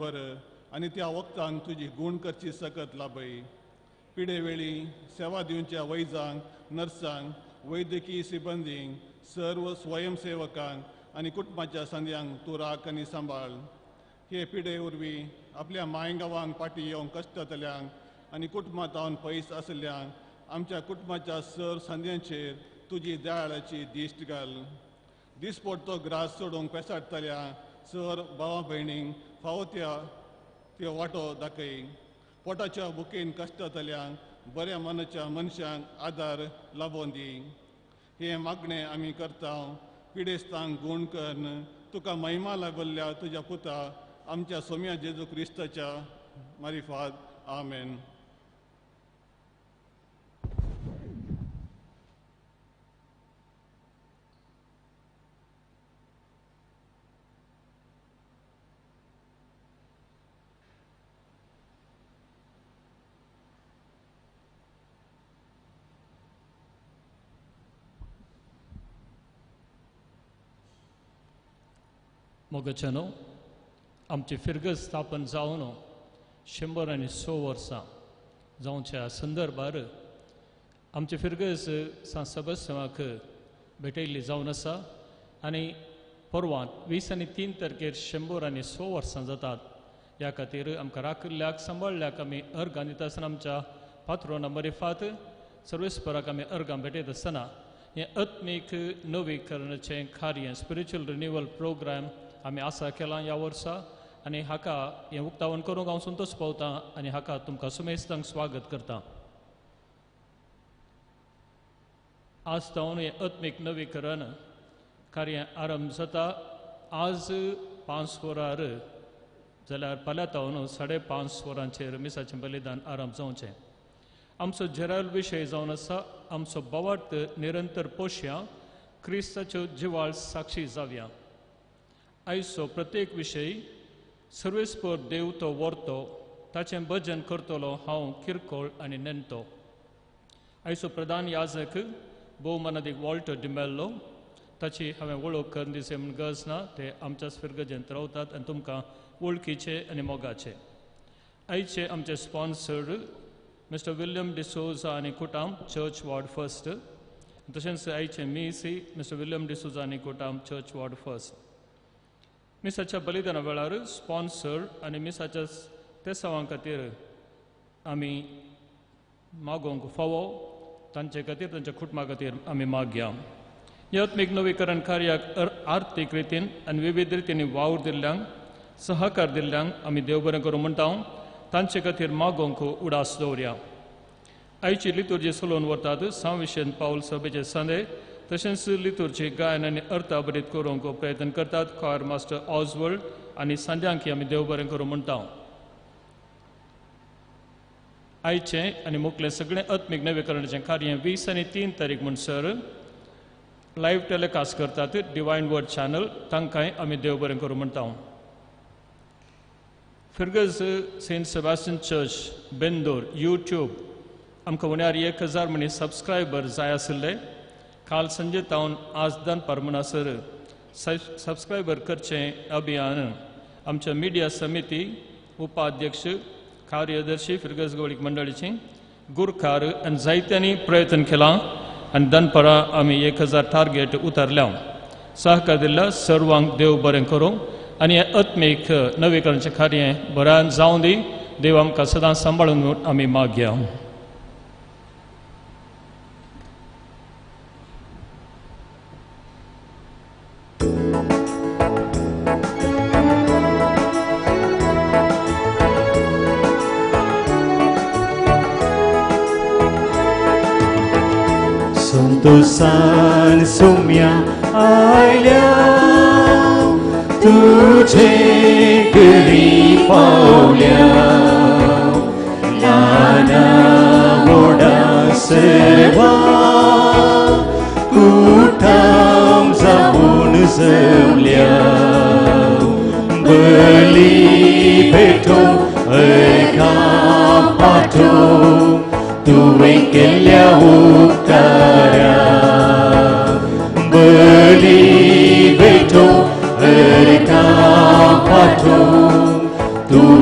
भर आनी त्या वखदांक तुजी गूण करची सकत लाभय. पिडे वेळी सेवा दिवच्या वैजांक, नर्सांक, वैद्यकीय सिबंदींक, सर्व स्वयंसेवकांक आनी कुटुंबाच्या संद्यांक तूं राख आनी सांबाळ. हे पिडे वरवीं आपल्या मांय गांवांक फाटीं येवंक कश्ट जातल्यांक आनी कुटुंबांत पयस आशिल्ल्यांक आमच्या कुटुंबाच्या सर संद्यांचेर तुजी दयाळाची दिश्ट घाल. दिसपडतो ग्रास सोडूंक पेसाडटल्या सर भावा भयणींक फावो त्या त्यो वांटो दाखय. पोटाच्या बुकेन कश्ट जातल्यांक बऱ्या मनाच्या मनशांक आदार लाबोवन दी. हें मागणें आमी करता पिडेस्तांक गूण करून तुका महिमा लाभल्ल्या तुज्या पुता आमच्या सोम्या जेजू क्रिस्ताच्या मारिफाद. आमेन. मोगच्यानो, आमची फिरगज स्थापन जावन 106 वर्सां जावच्या संदर्भार आमची फिरगज सांत सेबास्तियांवाक भेटयल्ली जावन आसा आनी परवां 20 आनी 3 तारखेर 106 वर्सां जातात. ह्या खातीर आमकां राखिल्ल्याक सांबाळ्ळ्याक आमी अर्गां दिता आसतना आमच्या पात्रोना मरिफात सर्वेस्पराक आमी अर्गां भेटयत आसतना हें आत्मीक नवीकरणाचें कार्य स्पिरिच्युअल रिन्युअल प्रोग्राम आमी आसा केलां ह्या वर्सा आनी हाका हें उक्तावण करूंक हांव संतोश पावतां आनी हाका तुमकां सुमेस्तांक स्वागत करतां. आज तावन हें आत्मीक नवीकरण कार्य आरंभ जाता. आज 5 वरार जाल्यार फाल्यां तावन 5:30 वरांचेर मिसाचें बलिदान आरंभ जावचें. आमचो जेराल विशय जावन आसा आमचो भावार्थ निरंतर पोशया, क्रिस्ताच्यो जिवाळ साक्षी जावया. आयचो प्रत्येक विशय सर्वेस्पर देव तो व्हरतो, ताचें भजन करतलो हांव किरकोळ आनी नेणटो. आयचो प्रधान याजक भोवमानादीक वॉल्टर डिमेल्लो, ताची हांवें वळख करून दिवची म्हूण गरज ना, ते आमच्याच फिरगजेंत रावतात आनी तुमकां वळखीचे आनी मोगाचे. आयचे आमचे स्पॉन्सर मिस्टर विल्यम डिसोजा आनी कुटाम, चर्च वॉर्ड फर्स्ट. तशेंच आयचे मिसी मिस्टर विल्यम डिसोजा आनी कुटाम, चर्च वॉर्ड फर्स्ट. मिसाच्या बलिदाना वेळार स्पॉन्सर आनी मिसाच्या तेसावां खातीर आमी मागोवंक फावो, तांचे खातीर तांच्या कुटुंबा खातीर आमी मागया. ह्या आत्मीक नवीकरण कार्याक आर्थीक रितीन आनी विविध रितींनी वावर दिल्ल्यांक सहकार दिल्ल्यांक आमी देव बरें करूं म्हणटा, तांचे खातीर मागोवंक उडास दवरया. आयची लितुर्जी चलोवन व्हरतात सांव विशेन पावल सभेचे सांदे, तशेंच लितुर्जी गायन आनी अर्थाभरीत करूंक प्रयत्न करतात कॉयर मास्टर ऑजवर्ल्ड आनी सांद्यांकी आमी देव बरें करूं म्हणटा. आयचें आनी मुखलें सगळें आत्मीक नवीकरणाचें कार्य 20 आनी 3 तारीख म्हणसर लायव्ह टेलिकास्ट करतात डिवायन वर्ड चॅनल, तांकांय आमी देव बरें करूं म्हणटा. फिरगज Saint Sebastian church Bendur YouTube आमकां उण्यार 1000 मनीस सबस्क्रायबर जाय आशिल्ले. काल संजे तावन आज दनपार म्हणसर सबस्क्रायबर करचें अभियान आमच्या मिडिया समिती उपाध्यक्ष कार्यदर्शी फिरगज गवळीक मंडळीची गुरखार आनी जायत्यांनी प्रयत्न केलां आनी दनपारां आमी 1000 टार्गेट उतरल्या. सहकार दिल्ल्या सर्वांक देव बरें करूं आनी हें आत्मीक नवीकरणाचें कार्य बऱ्यान जावं दी. देव आमकां सदां सांबाळून आमी मागया. संतोषान सुम्या आयल्या तुझे घरी पावल्या, ल्हाना व्हडा सर्वा कुटाम जावन जमल्या, बली भेटो एका पाठो तुवें केल्ल्या उपकारा, बली भेटो एका पाठो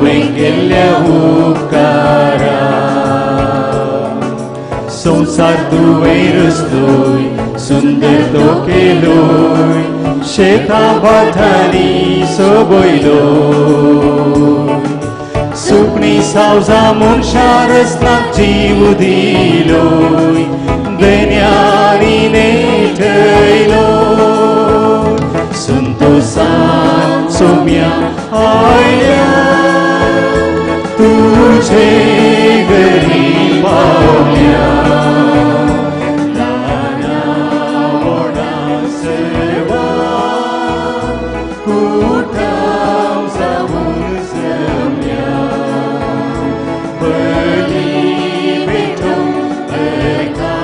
तुवें केल्ल्या उपकारा संवसार तुवें रचलोय सुंदर तो केलोय शेतां भाटांनी सोबयलो सुकणीं सावजां मनशां रचनाक जीव दिलोय देन्यांनी नेठयलो संतोषान सोम्या आयल्या तुझे घरी पावल्या ल्हाना व्हडा सर्वां कुटाम जावन जम्या बली भेटोवंक एका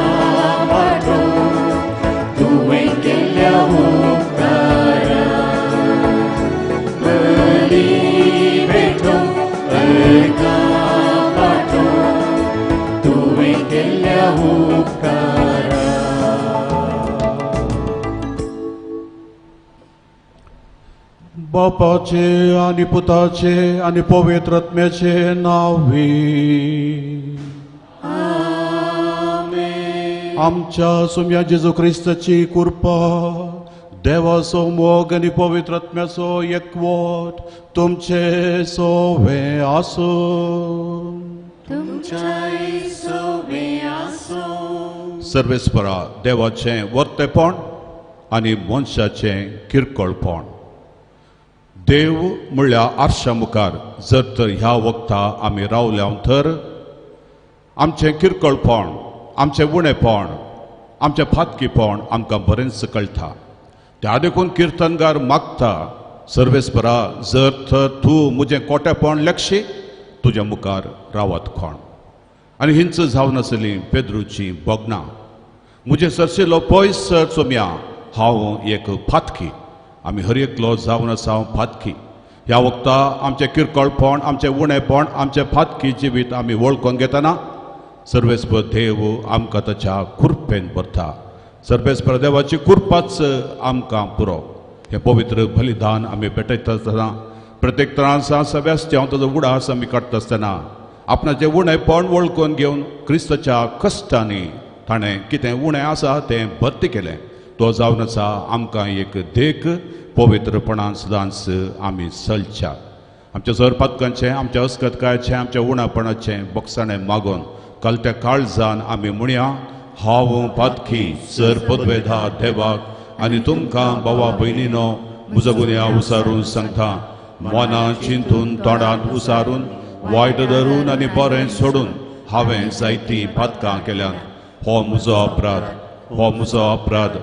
पाटोवंक तुवें केल्ल्या उपकारा बली भेटोवंक एका पाटोवंक तुवें केल्ल्या उपकारा. बापाचे आनी पुताचे आनी पवित्र आत्म्याचे नांवी आमच्या सुम्या जेजू क्रिस्ताची कृपा देवाचो मोग आनी पवित्र आत्म्याचो एकवट तुमचे सोवे आसूं. सर्वेस्परा देवाचें वर्तेपण आनी मनशाचें किरकोळपण. देव म्हणल्यार आरशा मुखार जर तर ह्या वखता आमी रावल्या तर आमचें किरकोळपण, आमचें उणेपण, आमचें फातकीपण आमकां बरेंच कळटा. त्या देखून किर्तनगार मागता, सर्वेस्परा जर तर तूं म्हजें कोटेपण लक्षी तुज्या मुखार रावत कोण. आनी हिंच जावन आसली पेद्रूची भोगणां. म्हजें सरशिल्लो पयस सर सोम्या हांव एक फातकी. आमी हर एकलो जावन आसा हांव फातकी. ह्या वखता आमचें किरकोळपण, आमचें उणेपण, आमचें फातकी जिवीत आमी वळखून घेतना सर्वेस्पर देव आमकां ताच्या कुरपेन भरता. सर्वेस्पर देवाची कुरपाच आमकां पुरो. हें पवित्र बलिदान आमी भेटयता आसतना प्रत्येक त्रासा सव्यास्त्यांव ताजो उडास आमी काडटा आसतना आपणाचें उणेपण वळखून घेवन क्रिस्ताच्या कश्टांनी ताणें कितें उणें आसा तें भरती केलें. तो जावन आसा आमकां एक देख पवित्रपणान सदांच आमी चलच्या. आमच्या सरपातकांचें, आमच्या अस्कतकायाचें, आमच्या उणापणाचें बक्षाणें मागून कालत्या काळजान आमी म्हणया, हांव पातकी सर पदवेधा देवाक आनी तुमकां भावा भयणीनो म्हजो गुन्यांव उसारून सांगता. मनां चिंतून तोंडांत उसारून वायट धरून आनी बरें सोडून हांवें जायतीं पातकां केल्यांत. हो म्हजो अपराध, हो म्हजो अपराध,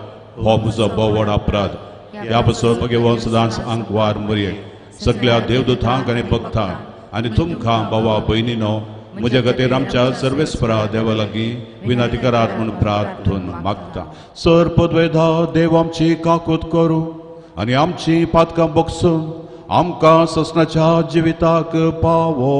हो म्हजो भोव व्हड अपराध. ह्या बसो भगवान सदांच आंकवार मरये सगळ्या देवदूतांक आनी भक्तांक आनी तुमकां भावा भयणीनो म्हज्या खातीर आमच्या सर्वेस्परा देवा लागीं विनंती करात म्हूण प्रार्थून मागता. सर पदवेधा देव आमची काकूत करूं आनी आमची पातकां बगसून आमकां ससनाच्या जिविताक पावो.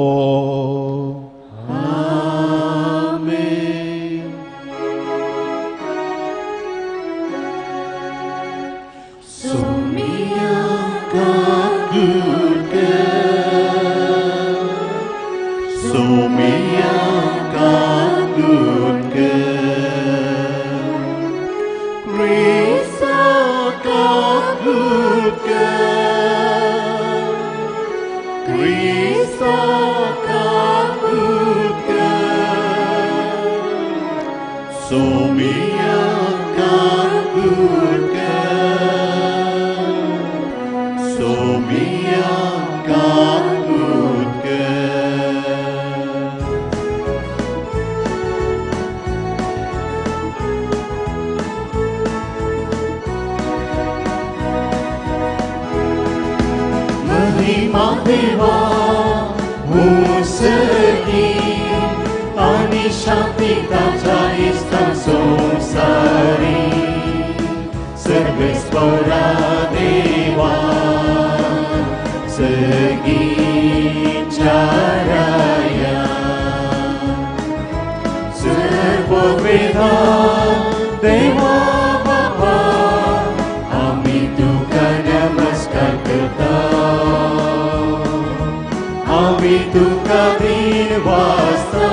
आमी तुका दिन वाजता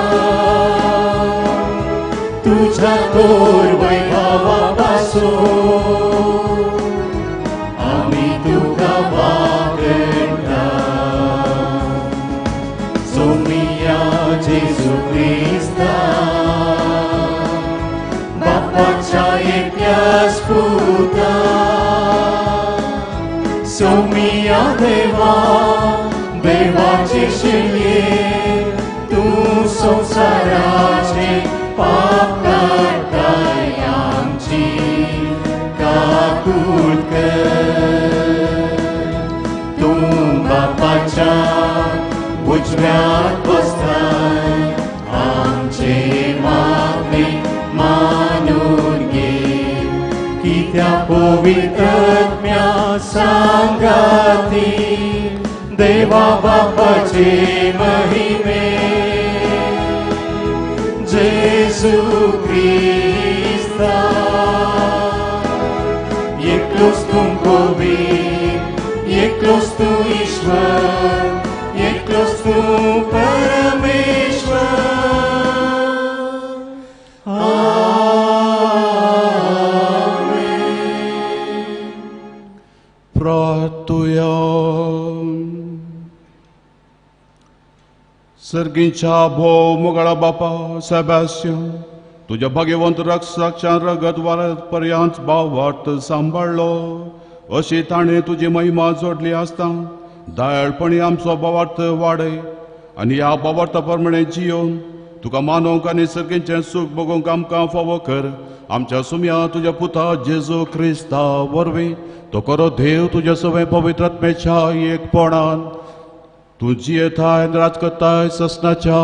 तुझ्या थोर वैभवा पासून आमी तुका वागणता सोमिया जेजू क्रिस्ता बापाच्या एकल्याच पुता सोमिया देवा देवाचे शिल्ये तूं संवसाराचे पाप काडटाय आमची काकूट कर तूं बापाच्या उजव्यात बसताय आमचे मागणे मानून घे कित्या पवित्र आत्म्या सांगाती देवा बापाचे महिमे जेजू क्रिस्ता एकलोच तूं गोविंद एकलोच तूं ईश्वर एकलोच तूं परमेश्वर. प्रार्थुया. सर्गीच्या भोव मोगाळा बापा सेबास्यन तुज्या भाग्यवंत रक्षाच्या रगत वारत पर्यंत भावार्थ सांबाळ्ळो अशी ताणें तुजी महिमा जोडली आसता दयाळपणी आमचो भावार्थ वाडय आनी ह्या भावार्था प्रमाणे जियोवन तुका मानोवंक आनी सर्गीचें सूख भोगोवंक आमकां फावो कर. आमच्या सुम्या तुज्या पुता जेजू क्रिस्ता वरवीं तो खरो देव तुज्या सवें पवित्र आत्म्याच्या एकपणान तूं जियेताय आनी राज करताय ससनाच्या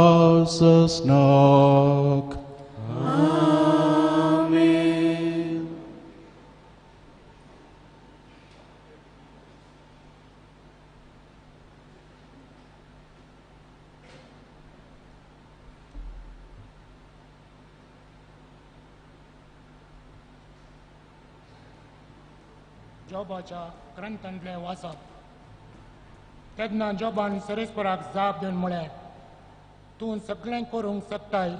ससनाक. जोबाच्या ग्रंथांतलें वाचप. तेन्ना जोबान सरेस्वराक जाप दिवन म्हळें, तूं सगळें करूंक शकताय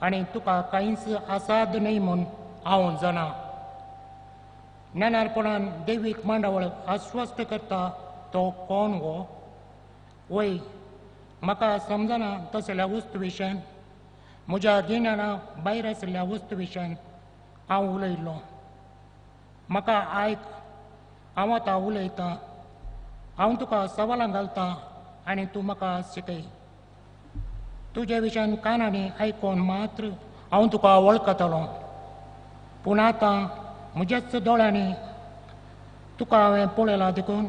आनी तुका कांयच आसाद न्हय म्हूण हांव जाणा. नेणारपणान देवीक मांडावळ आश्वस्त करता तो कोण हो? वय म्हाका समजना तसल्या वस्तू विशयान म्हज्या गिन्याना भायर आशिल्ल्या वस्तू विशयान हांव उलयल्लो. म्हाका आयक, हांव आतां उलयतां. हांव तुका सवालां घालतां आनी तूं म्हाका शिकय. तुजे विशयान कानांनी आयकून मात्र हांव तुका वळखतलो, पूण आतां म्हज्याच दोळ्यांनी तुका हांवें पळयलां देखून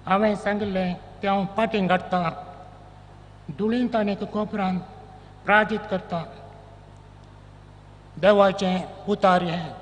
हांवें सांगिल्लें तें हांव फाटीं काडटा. धुळींत आनी कोपरान प्राजीत करता. देवाचें उतार हें.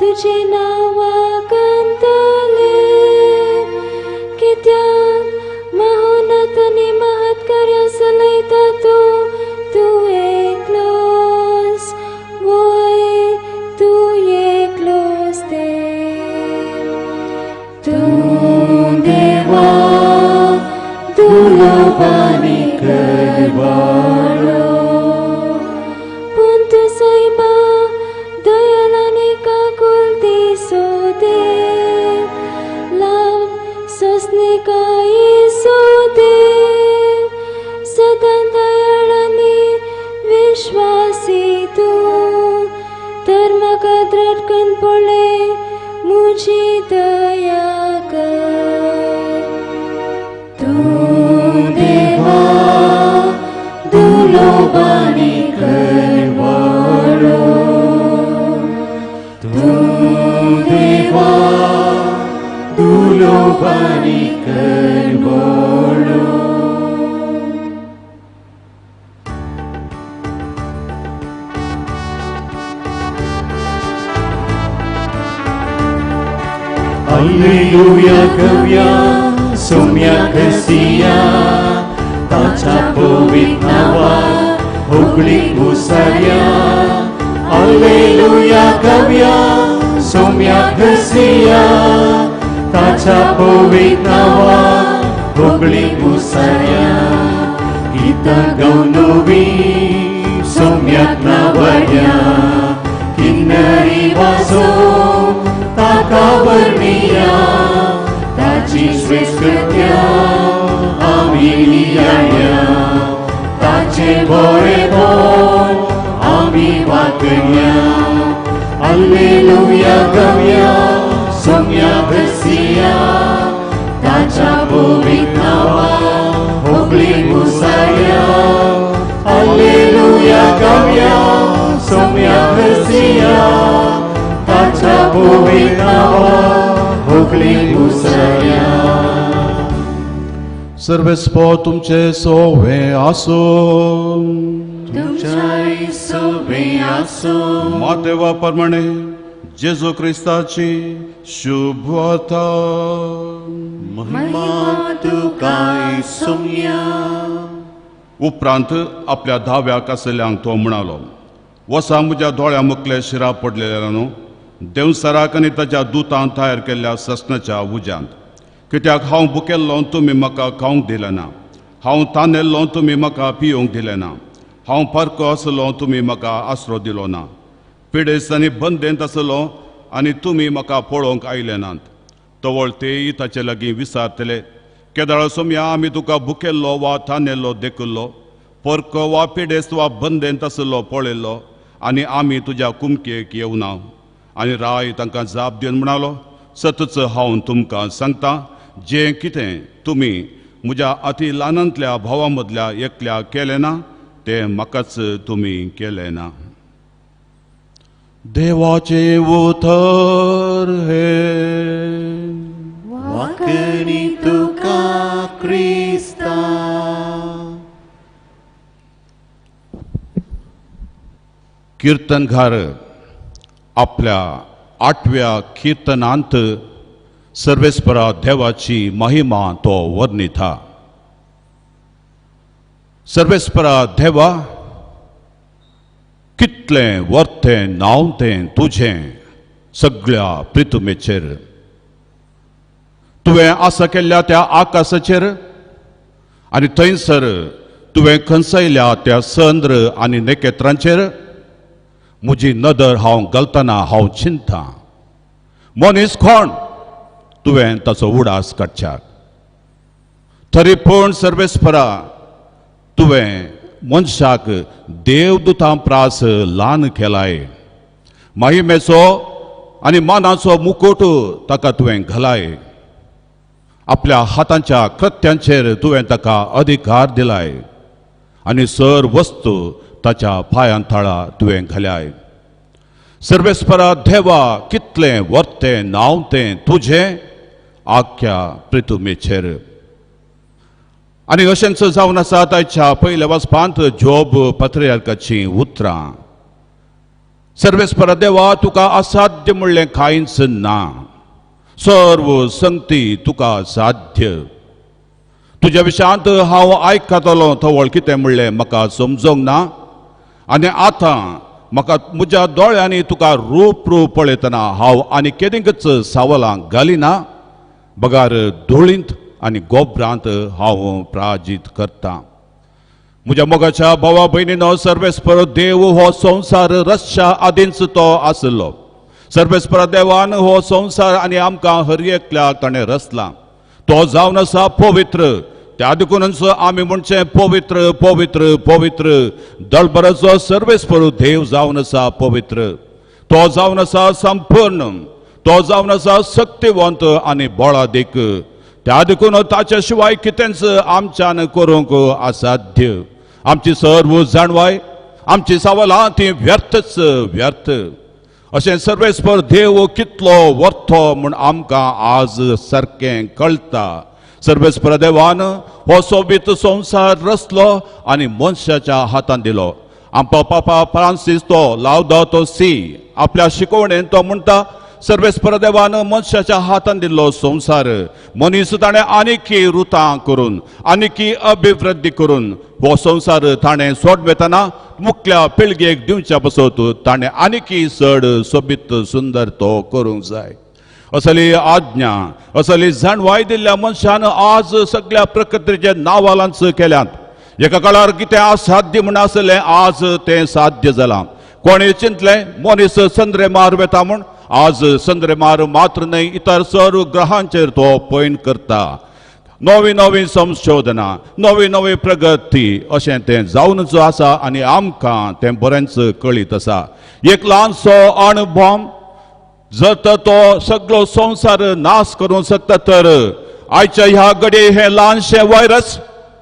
तुझे नांवा कंतले कित्याक महोन्नत. दुलोबानी करवाडो. पूण तूं सायबा दयाल आनी काकुळटी देव, लाभ सोंसणीकायेचो देव, सदां दयाळ आनी विश्वासी तूं, तर म्हाका द्रटकन पळय म्हजी दया कर. तूं देवा दुलोबानी करवाडो, तूं देवा दुलोबानी करवाडो. Alleluia गव्या सोम्या खसिया, ताच्या पवित्र नांवाक होगळीक मुसार्या. Alleluia गव्या सोम्या खसिया, ताच्या पवित्र नांवाक होगळीक मुसार्या. गीतां गावन सोम्याक नांवाड्या, किन्नरी वाजोवन ताका वर्णिया, ताची श्रेश्ठ कृत्या आमी नियाळया, ताचें बरेपण आमी वागया. Alleluia गव्या सोम्या खसिया, ताच्या पवित्र नांवाक होगळीक मुसार्या. Alleluia गव्या सोम्या खसिया, ताच्या पवित्र नांवाक होगळीक मुसार्या. सर्वेस्पो तुमचे सोवे आसूं. तुमच्याय सोबे आसूं. मातेवा प्रमाणे जेजू क्रिस्ताची शुभ वार्ता. महिमा तुकाय सोम्या. उपरांत आपल्या धाव्या कासल्यांक तो म्हणालो, वसा म्हज्या दोळ्या मुखले शिरा पडलेल्या न्हू देवसराक आनी ताच्या दुतान तयार केल्ल्या ससनाच्या उज्यांत, कित्याक हांव भुकेल्लो तुमी म्हाका खावंक दिलें ना, हांव तानेल्लो तुमी म्हाका पिवंक दिलें ना, हांव परको आसलो तुमी म्हाका आसरो दिलो ना, पिडेस्त आनी बंदेंत आसलो आनी तुमी म्हाका पळोवंक आयले नात. तवळ तेय ताचे लागीं विचारतले, केदळ सोमया आमी तुका भुकेल्लो वा तानेल्लो देखिल्लो, परको वा पिडेस्त वा बंदेंत आसलो पळयल्लो आनी आमी तुज्या कुमकेक येवना. आनी राय तांकां जाप दिवन म्हणालो, सतच हांव तुमकां सांगता, जें कितें तुमी म्हज्या अती ल्हानांतल्या भावा मदल्या एकल्या केलें ना तें म्हाकाच तुमी केलें ना. देवाचें उतर हें. वाकणी तुका क्रिस्ता. कीर्तनकार आपल्या आठव्या कीर्तनांत सर्वेस्परा देवाची महिमा तो वर्णिता. सर्वेस्परा देवा, कितलें वर्तें नांव तें तुजें सगळ्या प्रितुमेचेर, तुवें आसा केल्ल्या त्या आकाशाचेर आनी थंयसर तुवें खंसयल्या त्या चंद्र आनी नखेत्रांचेर म्हजी नदर हांव घालतना हांव चिंता, मनीस कोण तुवें ताचो उडास काडच्याक. तरी पूण सर्वेस्परा तुवें मनशाक देवदूतां प्रास ल्हान केलाय, महिमेचो आनी मानाचो मुकुट ताका तुवें घालाय, आपल्या हातांच्या कृत्यांचेर तुवें ताका अधिकार दिलाय आनी सर वस्तू ताच्या पांयां थाळा तुवें घाल्याय. सर्वेस्परा देवा, कितलें वर्तें नांव तें तुजें आख्या प्रितुमेचेर. आनी अशेंच जावन आसा ताच्या पयल्या वाचपांत जोब पत्रियार्काचीं उतरां. सर्वेस्परा देवा, तुका असाध्य म्हणलें कांयच ना, सर्व संगती तुका साध्य. तुज्या विशयांत हांव आयकतलो तवळ कितें म्हणलें म्हाका समजोंक ना, आनी आतां म्हाका म्हज्या दोळ्यांनी तुका रूप रूप पळयतना हांव आनी केदींकच सावलां घालिना, बगार धुळींत आनी गोबरांत हांव प्राजीत करता. म्हज्या मोगाच्या भावा भयणीनो, सर्वेस्पर देव हो संवसार रसच्या आदींच तो आसलो. सर्वेस्पर देवान हो संवसार आनी आमकां हर एकल्याक ताणें रचला. तो जावन आसा पवित्र. त्या देखूनच आमी म्हणचें पवित्र पवित्र पवित्र. दळभराचो सर्वेस्पर देव जावन आसा पवित्र. तो जावन आसा संपूर्ण. तो जावन आसा शक्तिवंत आनी बळादीक. त्या देखून ताच्या शिवाय कितेंच आमच्यान करूंक असाध्य. आमची सर्व जाणवाय, आमची सवालां ती व्यर्थच व्यर्थ. अशें सर्वेस्पर देव कितलो वर्थो म्हूण आमकां आज सारकें कळटा. सर्वेस्पर देवान हो सोबीत संवसार रचलो आनी मनशाच्या हातान दिलो. आमचो पापा फ्रांसीस तो लावदातो सी आपल्या शिकवणेन तो म्हणटा, सर्वेस्पर देवान मनशाच्या हातान दिल्लो संवसार मनीस ताणें आनीकी रुतां करून आनीकी अभिवृद्धी करून हो संवसार ताणें सोड वेतना मुखल्या पिळगेक दिवच्या पासत ताणें आनीकी चड सोबीत सुंदर तो करूंक जाय. असली आज्ञा, असली जाणवाय दिल्ल्या मनशान आज सगळ्या प्रकृतीचे नावालांच केल्यात. एका काळार कितें असाध्य म्हूण आसलें आज तें साध्य जालां. कोणें चिंतलें मनीस चंद्रेमार वेता म्हूण, आज चंद्रेमार मात्र न्हय इतर सर्व ग्रहांचेर तो पयण करता. नवी नवी संशोधनां, नवी नवी प्रगती अशें तें जावनच आसा आनी आमकां तें बरेंच कळीत आसा. एक ल्हानसो अणबॉम्ब जर तर तो सगळो संवसार नाश करूंक शकता तर आयच्या ह्या घडये हें ल्हानशें व्हायरस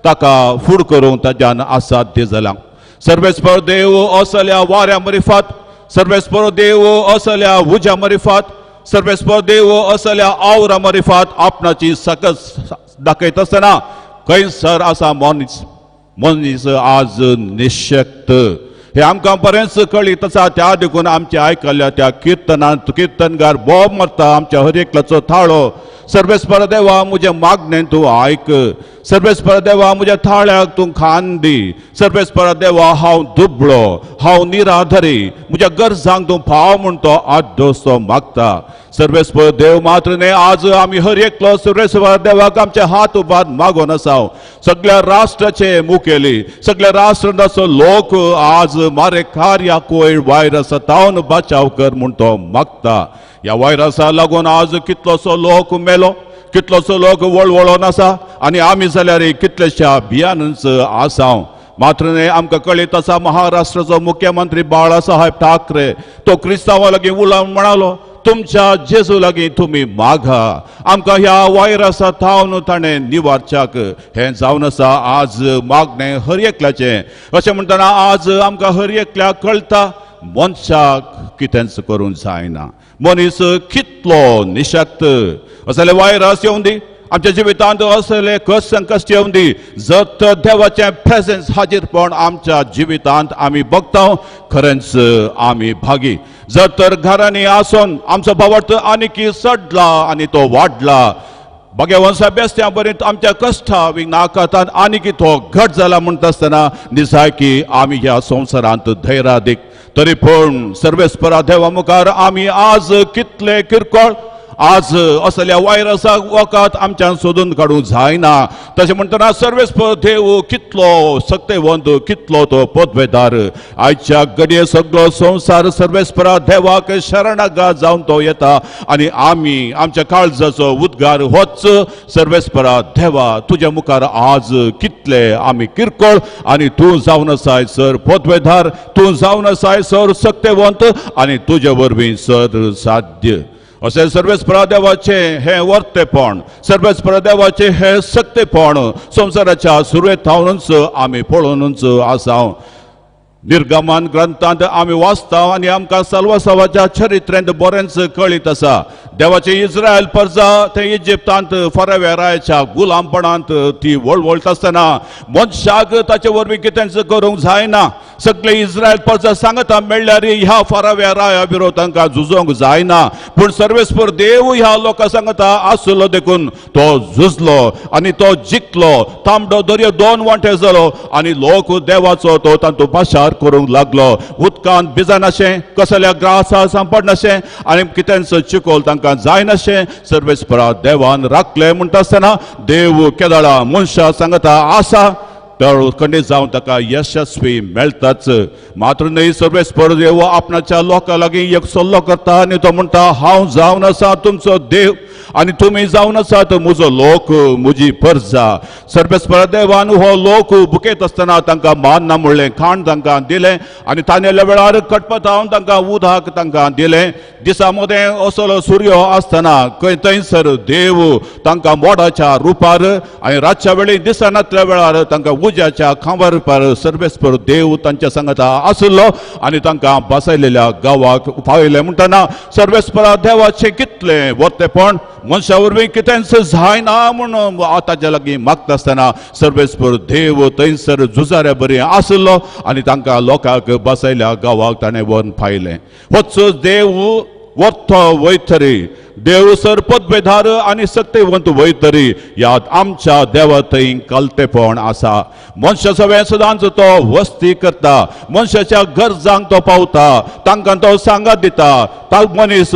ताका फूड करूंक ताज्यान असाध्य जालां. सर्वेस्पर देव असल्या वाऱ्या मरिफात, सर्वेस्पर देव असल्या उज्या मरिफात, सर्वेस्पर देव असल्या आवरा मरिफात आपणाची सकस दाखयत आसतना खंयसर आसा मनीस. मनीस आज निशक्त हे आमकां बरेंच कळीत आसा. त्या देखून आमचे आयकल्ल्या त्या किर्तनांत किर्तनगार बोब मारता आमच्या हर एकल्याचो थाळो, सर्वेस्पर देवा म्हजें मागणें तूं आयक, सर्वेस्पर देवा म्हज्या थाळ्याक तूं खान दी, सर्वेस्पर देवा हांव दुबळो, हांव निराधरी, म्हज्या गरजांक तूं पाव म्हूण तो आदोस तो मागता. सर्वेस्पर देव मात्र न्हय, आज आमी हर एकलो सर्वेस्पर देवाक आमचे हात उबार मागोन आसा. सगळ्या राष्ट्राचे मुखेली, सगळ्या राष्ट्राचो लोक आज मारे कार्या कोविड व्हायरस तावन बचाव कर म्हूण तो मागता. ह्या व्हायरसा लागून आज कितलोसो लोक मेलो, कितलोसो लोक वळवळोन आसा आनी आमी जाल्यार कितलेश्या भियानच आसा. मात्र न्हय, आमकां कळीत आसा महाराष्ट्राचो मुख्यमंत्री बाळासाहेब ठाकरे तो क्रिस्तांवा लागीं उलोवन म्हणालो, तुमच्या जेजू लागीं तुमी मागा, आमकां ह्या व्हायरसा थावन ताणें निवारच्याक. हें जावन आसा आज मागणें हर एकल्याचें. अशें म्हणटना आज आमकां हर एकल्याक कळटा मनशाक कितेंच करूंक जायना, मनीस कितलो निशक्त. असले व्हायरस येवन दी आमच्या जिवितांत, असले कश्ट संकश्ट येवन दी, जर तर देवाचें प्रेजन्स हाजीरपण आमच्या जिवितांत आमी बघता खरेंच आमी भागी. जर तर घरांनी आसून आमचो भावार्थ आनीकी चडला आनी तो वाडला, भगवान बेस्त्या बरी आमच्या कश्टा विघ्नाकातान आनीकी तो घट जाला म्हणटा आसतना निजायकी आमी ह्या संवसारांत धैर्यादीक. तरी पूण सर्वेस्परा देवा मुखार आमी आज कितले किरकोळ, आज असल्या व्हायरसाक वखद आमच्यान सोदून काडूंक जायना. तशें म्हणटना सर्वेस्पर देव कितलो सक्तेवंत, कितलो तो पदवेदार. आयच्या घडये सगळो संवसार सर्वेस्परा देवाक शरणागत जावन तो येता आनी आमी आमच्या काळजाचो उद्गार होच, सर्वेस्परा देवा तुज्या मुखार आज कितले आमी किरकोळ आनी तूं जावन आसाय सर पदवेदार, तूं जावन आसाय सर सक्तेवंत आनी तुजे वरवीं सर साध्य. अशें सर्वेस्परा देवाचें हें वर्तेपण, सर्वेस्परा देवाचें हें सक्तेपण संवसाराच्या सुरवेक थावनूच आमी पळोवनूच आसा. निर्गमन ग्रंथांत आमी वाचता आनी आमकां साल्वासावाच्या चरित्रेंत बरेंच कळीत आसा. देवाचे इस्रायल परजा ते इजिप्तांत फराव्या रायाच्या गुलामपणांत ती वळवळटा आसतना मनशाक ताचे वरवीं कितेंच करूंक जायना. सगळे इस्रायल परजा सांगता मेळ्ळ्यार ह्या फराव्या राया विरोध तांकां झुजोंक जायना, पूण सर्वेस्पर देव ह्या लोकां सांगता आसलो देखून तो झुजलो आनी तो जिखलो. तांबडो दर्यो दोन वांटे जालो आनी लोक देवाचो तो तांतूं पाशार करूंक लागलो. उदकांत भिजनाशें, कसल्या ग्रासा सांपडनाशें आनी कितेंच चिकोल तांकां तांकां जायनाशें सर्वेस्परा देवान राखलें. म्हणटा आसतना देव केदाळा मनशा सांगता आसा तर खंडीत जावन ताका यशस्वी मेळटाच. मात्र न्हय, सर्वेस्पर देव आपणाच्या लोकां लागीं एक सल्लो करता आनी तो म्हणटा, हांव जावन आसा तुमचो देव आनी तुमी जावन आसात म्हजो लोक, म्हजी परजा. सर्वेस्पर देवान हो लोक बुकेत आसतना तांकां मान ना म्हणलें खाण तांकां दिलें आनी तानेल्या वेळार कटपतावन तांकां उदक तांकां दिलें. दिसा मदें असलो सूर्य आसतना खंय थंयसर देव तांकां मोडाच्या रुपार आनी रातच्या वेळी दिसनातल्या वेळार तांकां उज्याच्या खांबार रुपार सर्वेस्पर देव तांच्या सांगता आसलो आनी तांकां बसयलेल्या गांवाक पावयलें. म्हणटना सर्वेस्परा देवाचें कितलें वर्तेपण मनशा वरवीं कितेंच जायना म्हूण ताच्या लागीं मागता आसतना सर्वेस्पर देव थंयसर झुजाऱ्या बरी आसलो आनी तांकां लोकांक बसयल्या गांवाक ताणें व्हरून पायलें. होच देव वर्थो वयतरी, देव सर पदवेधार आनी सक्तेवंत वयतरी ह्या आमच्या देवा थंय कलतेपण आसा. मनशा सगळें सदांच तो वस्ती करता, मनशाच्या गरजांक तो पावता, तांकां तो सांगात दिता. ता मनीस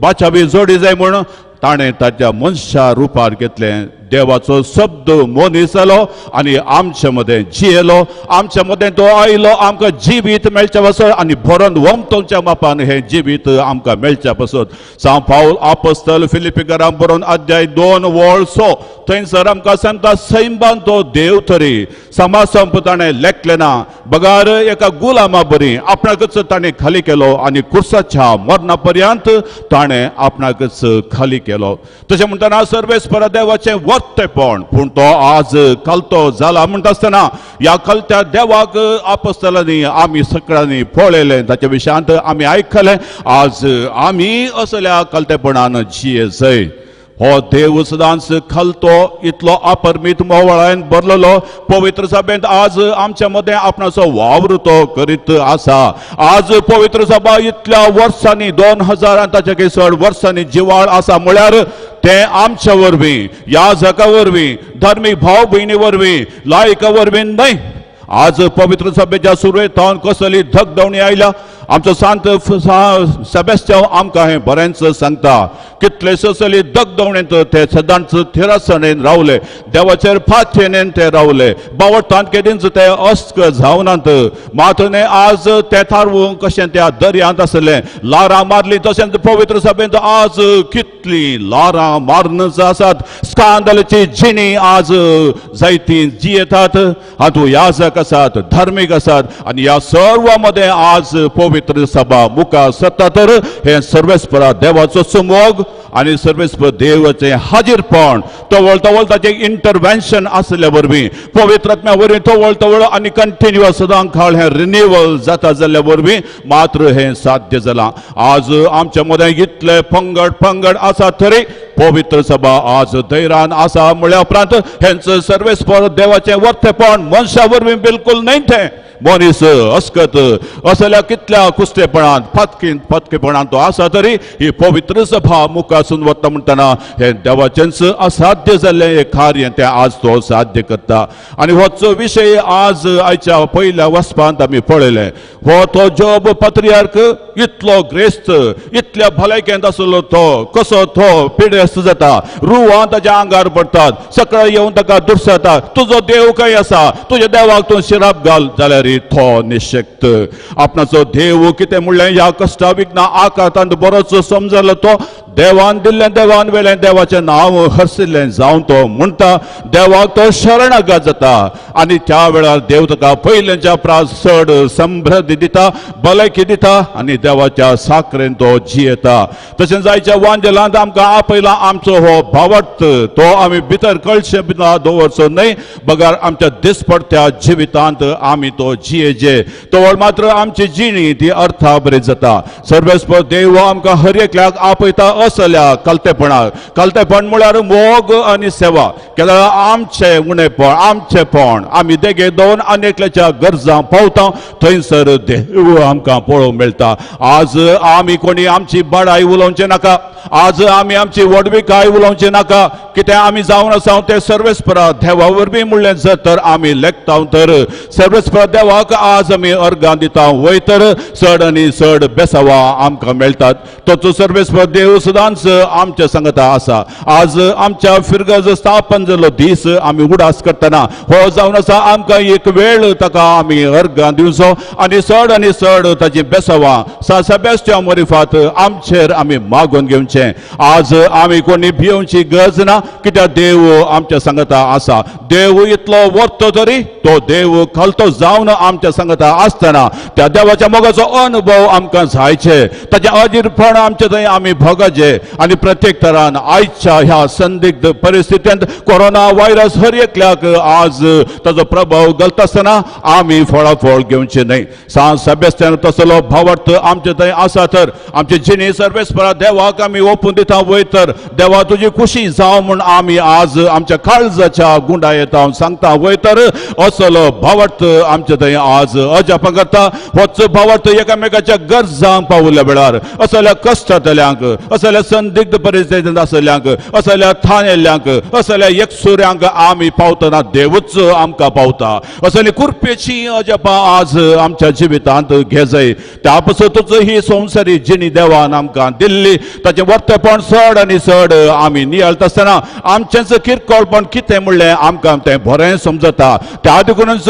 बाचाबी जोडी जाय म्हूण ताणें ताच्या मनशा रुपार घेतलें. देवाचो शब्द मनीस जालो आनी आमच्या मदें जियेलो, आमच्या मदें तो आयलो आमकां जिवीत मेळच्या पासत आनी भरोन वमतोच्या मापान हें जिवीत आमकां मेळच्या पासत. सांव पावल आपस्तल फिलिपीकरां बरोवन अध्याय 2 वळ 6 थंयसर आमकां सांगता, सैमान तो देव तरी समासंप ताणें लेखलें ना, बगार एका गुलामा बरी आपणाकच ताणें खाली केलो आनी कुर्साच्या मरणा पर्यंत ताणें आपणाकच खाली केलो. तशें म्हणटना सर्वेस्परा देवाचें वर्तेपण पूण तो आज कलतो जाला. म्हणटा आसतना ह्या कलत्या देवाक आपस्तलांनी आमी सगळ्यांनी पळयलें, ताच्या विशयांत आमी आयकलें. आज आमी असल्या कलतेपणान जिये जय. हो देव सदांच खलतो इतलो अपरमीत मोवळायन भरलेलो पवित्र सभेंत आज आमच्या मदें आपणाचो वावर तो करीत आसा. आज पवित्र सभा इतल्या वर्सांनी 2000 ताच्या चड वर्सांनी जिवाळ आसा म्हळ्यार तें आमच्या वरवीं, याजका वरवीं, धार्मीक भाव भयणी वरवीं, लायका वरवीं न्हय. आज पवित्र सभेच्या सुरवेक थावन कसली धगधवणी आयल्या आमचो सांत सेबेस्त्यांव आमकां हें बरेंच सांगता. कितले ससली दगदवणेंत ते सदांच थिरासणेन रावले, देवाचेर फाथेनेन ते रावले, बावटांत केदींच ते अस्क जावनात. मात न्हय आज ते थारवूंक कशें त्या दर्यांत आसलें ल्हारां मारली, तशेंच पवित्र सभेंत आज कितलीं ल्हारां मारनच आसात. स्कांदलाची जिणी आज जायती जियेतात. हातूंत याजक आसात, धार्मीक आसात आनी ह्या सर्वा मदें आज पवित्र सभा मुखार सरता. तर हें सर्वेस्परा देवाचो सुमोग आनी सर्वेस्पर देवाचें हाजीरपण तवळ तवळ ताचें इंटरवेन्शन आसल्या वरवीं पवित्र आत्म्या वरवीं तवळ तवळ आनी कंटिन्युअस सदां काळ हें रिन्युअल जाता जाल्ल्या वरवीं मात्र हें साध्य जालां. आज आमच्या मदें इतले पंगड पंगड आसा तरी पवित्र सभा आज धैर्यान आसा म्हळ्या उपरांत हेंच सर्वेस्पर देवाचें वर्तेपण मनशा वरवीं बिलकुल न्हय. तें मनीस अस्कत असल्या कितल्या कुस्तेपणांत फातकेपणांत तो आसा तरी ही पवित्र सभा मुखासून वता म्हणटना हें देवाचेंच असाध्य जाल्लें एक कार्य तें आज तो साध्य करता. आनी होच विशय आज आयच्या पयल्या वचपांत आमी पळयलें. हो तो जोब पात्रियार्क इतलो ग्रेस्त, इतल्या भलायकेंत आसलो तो कसो तो पिडेस्त जाता, रुवां ताच्या आंगार पडटात, सकाळी येवन ताका दुर्सता, तुजो देव खंय आसा, तुज्या देवाक तूं शिराप घाल, जाल्यार तो निशक्त. आपणाचो देव कितें म्हणलें ह्या कश्टा विघ्ना आकांतांत बरोच समजलो तो देवान दिल्लें देवान वेलें देवाचें नांव हरसिल्लें जावन तो म्हणटा देवाक तो शरणागत जाता आनी त्या वेळार देव ताका पयलेंच्या प्रास चड समृद्धी दिता, भलायकी दिता आनी देवाच्या साकरेन तो जियेता. तशेंच आयच्या वांजेलांत आमकां आपयला आमचो हो भावार्थ तो आमी भितर कळशे दवरचो न्हय, बगर आमच्या दिसपडत्या जिवितांत आमी तो जियेजे तवळ मात्र आमची जिणी ती अर्थाबरी जाता. सर्वेस्पर देव आमकां हर एकल्याक आपयता असल्या कलतेपणाक. कलतेपण म्हळ्यार मोग आनी सेवा. केन्ना आमचें उणेपण आमचेपण आमी देगे दोन आनी एकल्याच्या गरजां पावता थंयसर देव आमकां पळोवंक मेळटा. आज आमी कोणी आमची बडाय उलोवचें नाका, आज आमी आमची व्हडविकाय उलोवचें नाका, कितें आमी जावन आसा तें सर्वेस्परा देवा वरवीं म्हणलें जर तर आमी लेखता तर सर्वेस्परा देवाक आज आमी अर्गां दिता वय तर चड आनी चड बेसावा आमकां मेळटात. तोच सर्वेस्पर देव सदांच आमच्या सांगता आसा. आज आमच्या फिरगज स्थापन जाल्लो दीस आमी उडास करतना हो जावन आसा आमकां एक वेळ ताका आमी अर्गां दिवचो आनी चड आनी चड ताची बेसावां सा सेबेस्टियांव मरिफात आमचेर आमी मागून घेवचें. आज आमी कोणी भियोवची गरज ना, कित्याक देव आमच्या सांगता आसा. देव इतलो वर्तो तरी तो देव खालतो जावन आमच्या सांगता आसतना त्या देवाच्या मोगाचो अनुभव आमकां जायचे, ताचें अजीरपण आमचे थंय आमी भोगचे. आनी प्रत्येक तरान आयच्या ह्या संदिग्ध परिस्थितींत कोरोना व्हायरस हर एकल्याक आज ताचो प्रभाव घालता आसतना आमी फळाफळ घेवचे न्हय. सांत सेबेस्तियान तसलो भावार्थ आमचे थंय आसा तर आमचे जिणे सर्वेस्परा देवाक आमी ओपून दिता वय तर देवा तुजी खुशी जावं म्हूण आमी आज आमच्या काळजाच्या गुंडा येता सांगता वय तर असलो भावार्थ आमचे थंय आज अजापां करता. होच भावार्थ एकामेकाच्या गरजांक पावल्या वेळार असल्या कश्टांतल्यांक, असल्या संदिग्ध परिस्थितींत आसल्यांक, असल्या थानेल्यांक, असल्या एकसुऱ्यांक आमी पावतना देवूच आमकां पावता. असली कुरपेची अजापां आज आमच्या जिवितांत घेजय. त्या पासतूच ही संवसारी जिणी देवान आमकां दिल्ली ताचें वर्तेपण चड आनी चड आमी नियाळटा आसतना आमचेंच किरकोळपण कितें म्हणलें आमकां तें बरें समजता. त्या देखूनच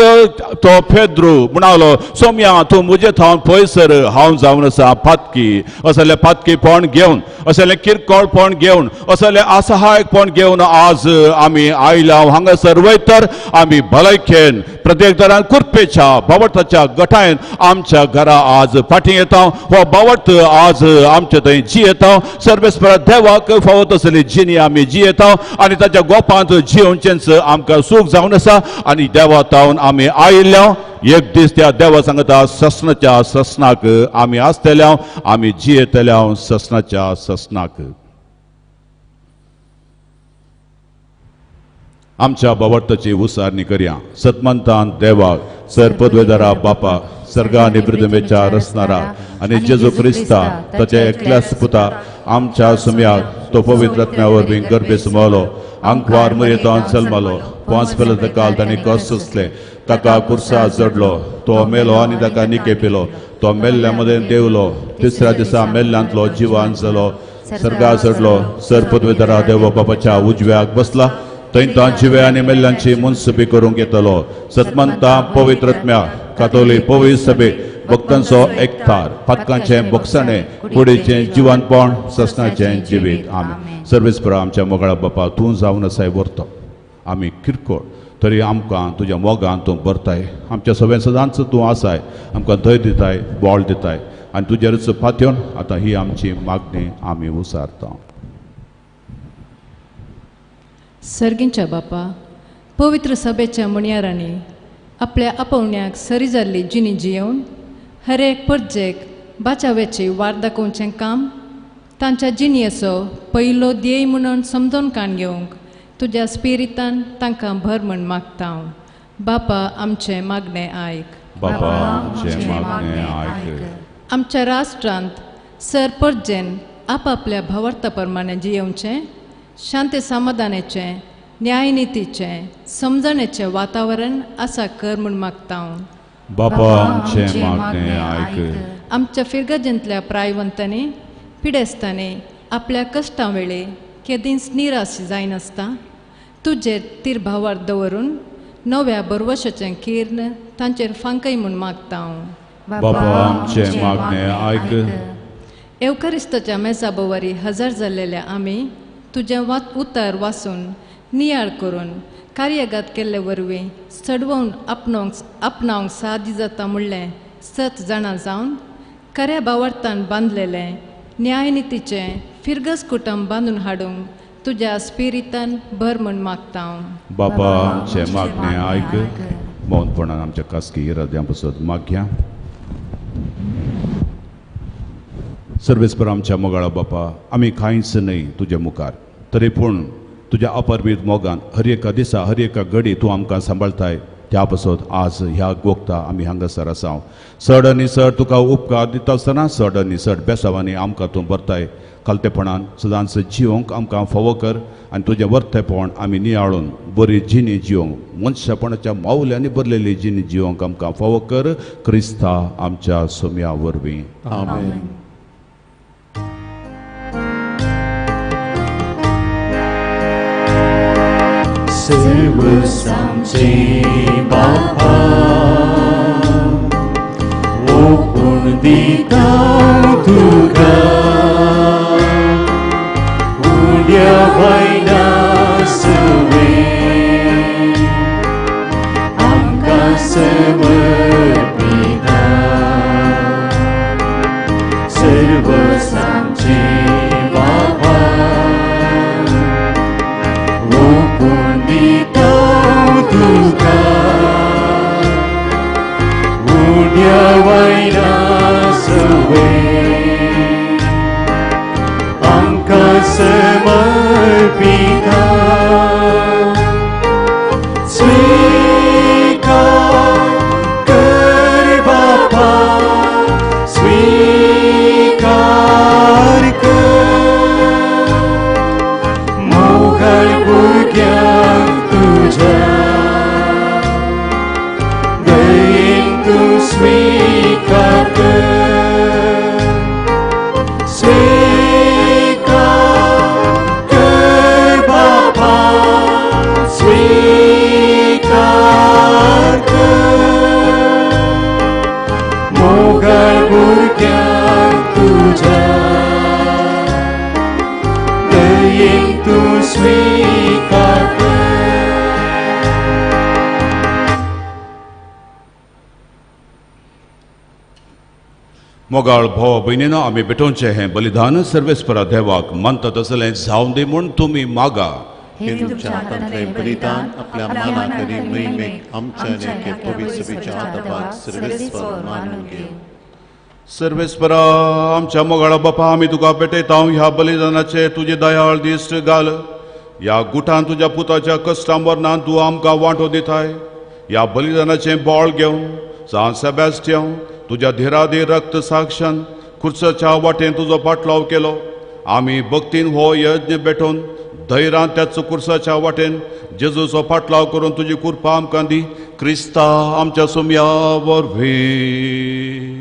तो पेद्रू म्हणालो, सोम्या तूं म्हजे थावन पयसर, हांव जावन आसा पातकी. असलें पातकीपण घेवन, असलें किरकोळपण घेवन, असलें असहायकपण घेवन आज आमी आयला हांगासर वयतर आमी भलायकेन प्रत्येक तरान कुरपेच्या भावार्थाच्या गटायन आमच्या घरा आज फाटीं येता. हो भावार्थ आज आमचे थंय जियेता. सर्वेस्परा देवाक फावो तसली जिणी आमी जियेता आनी ताच्या गोपांत जियोवचेंच आमकां सूख जावन आसा. आनी देवा तावन आमी आयिल्ल्या एक दीस त्या देवा सांगता ससनाच्या ससनाक आमी आसतल्या, आमी जियेतल्या ससनाच्या ससनाक. आमच्या भावार्थाची उसारणी करया. सतमंतान देवाक सर पदवेदारा बापा सर्गा आनी पृथ्वीच्या रचणारा आनी जेजू क्रिस्ता ताच्या एकल्याच पुता आमच्या सुम्याक तो पवित्र आत्म्या वरवीं गर्भे सुमावलो, आंकवार मरेतान जल्मालो, 5 पेलत काल ताणें कश्ट सोंसले, ताका कुर्सा जडलो, तो मेलो आनी ताका निके पिलो, तो मेल्ल्या मदें देवलो, तिसऱ्या दिसा मेल्ल्यांतलो जिवान जालो, सर्गा चडलो, सर पदवेदारा देव बापाच्या उजव्याक बसला, थंय तो जिवे आनी मेल्ल्यांची मुनसुबी करूंक येतलो. सतमंता पवित्र आत्म्या कातोली पवित्र सभे भक्तांचो एकतार पातकांचें बोगसणें कुडीचें जिवनपण ससनाचें जिवीत. आमी सर्वेस्परा आमच्या मोगाळा बापा तूं जावन आसाय व्हरतो, आमी किरकोळ तरी आमकां तुज्या मोगान तूं भरताय, आमच्या सगळ्यां सदांच तूं आसाय, आमकां धैर्य दिताय, बळ दिताय आनी तुजेरच पातयेवन आतां ही आमची मागणी आमी उसारता. सर्गींच्या बापा पवित्र सभेच्या म्हणयारांनी आपल्या आपोवण्याक सरी जाल्ली जिणी जियेवन हर एक परजेक बाचाव्याची वाट दाखोवचें काम तांच्या जिणयेचो पयलो ध्येय म्हणून समजून काण घेवंक तुज्या स्पिरितान तांकां भर म्हण मागता हांव. बापा आमचें मागणें आयक. बापा आमचें मागणें आयक. आमच्या राष्ट्रांत सर परजेन आपापल्या भावार्था प्रमाणें जियेवचें, शांती समाधानाचें, न्यायनितीचें, समजणेचें वातावरण आसा कर म्हूण मागता हांव. बापा आमचें मागणें आयक. आमच्या फिरगजेंतल्या प्रायवंतांनी पिडेस्तांनी आपल्या कश्टां वेळी केदींच निराश जायनासता तुजेर तीर भावार दवरून नव्या बरवशाचें किर्ण तांचेर फांकय म्हूण मागता हांव. बापा आमचें मागणें आयक. एवकारिस्ताच्या मेजा बोवारी हजर जाल्लेल्या आमी तुजें उतर वाचून नियाळ करून कार्यगात केल्ले वरवीं चडवून आपणावंक साध्य जाता म्हणलें सत जाणा जावन खऱ्या भावार्थान बांदलेलें न्यायनितीचें फिरगज कुटुंब बांदून हाडूंक तुज्या स्पिरितान भर म्हूण मागता हांव. बापा आमचें मागणें आयक. मौनपणान आमच्या खासगी इराद्यां पसत मागया. सर्वेस्पर आमच्या मोगाळा बापा, आमी कांयच न्हय तुज्या मुखार, तरी पूण तुज्या अपरमीत मोगान हर एका दिसा हर एका घडी तूं आमकां सांबाळताय. त्या पासत आज ह्या गोगता आमी हांगासर आसा. चड आनी चड तुका उपकार दिता आसतना चड आनी चड बेसावांनी आमकां तूं भरताय. खालतेपणान सदांच जिवंक आमकां फावो कर आनी तुजें वर्तेपण आमी नियाळून बरी जिणी जिवंक, मनशापणाच्या मावल्यांनी भरलेली जिणी जिवंक आमकां फावो कर. क्रिस्ता आमच्या सोम्या वरवीं. आमेन. सर्वसांचे बापा ओपून दिता तुका उड्या वयना सवे आमकां समर्पिता सर्वसांचे बापा ओपून दिता तुका उड्या वयना सवे आमकां समर्पिता स्वीकार कर बापा स्वीकार कर मोगाळ भुरग्यांक तुज्या दयेन तूं स्वीकार कर स्वीकार कर बापा स्वीकार कर मोगाळ भुरग्यांक तुज्या दयेन तूं स्वीकार कर. मोगाळ भाव भयणीनो आमी भेटोवचें हें बलिदान सर्वेस्परा देवाक मानता तसलें जावन दी म्हूण तुमी मागा. हे तुमच्या हातांतलें बलिदान आपल्या मानाक आनी महिमेक आमच्या आनी एके पवित्र सभेच्या आदाबाक सर्वेस्पर मानून घेवं. सर्वेस्परा आमच्या मोगाळा बापा आमी तुका भेटयता ह्या बलिदानाचे तुजे दयाळ दिश्ट घाल. ह्या गुठान तुज्या पुताच्या कश्टां मरणान तूं आमकां वांटो दिताय. ह्या बलिदानाचें बळ घेवन सांत सेबॅस्टियांव तुज्या धिराधीर रक्त साक्षान खुर्साच्या वाटेन तुजो पाटलाव केलो. आमी भक्तीन हो यज्ञ भेटोवन धैर्यान त्याच कुर्साच्या वाटेन जेजूचो पाटलाव करून तुजी कृपा आमकां दी क्रिस्ता आमच्या सुम्या वरवीं.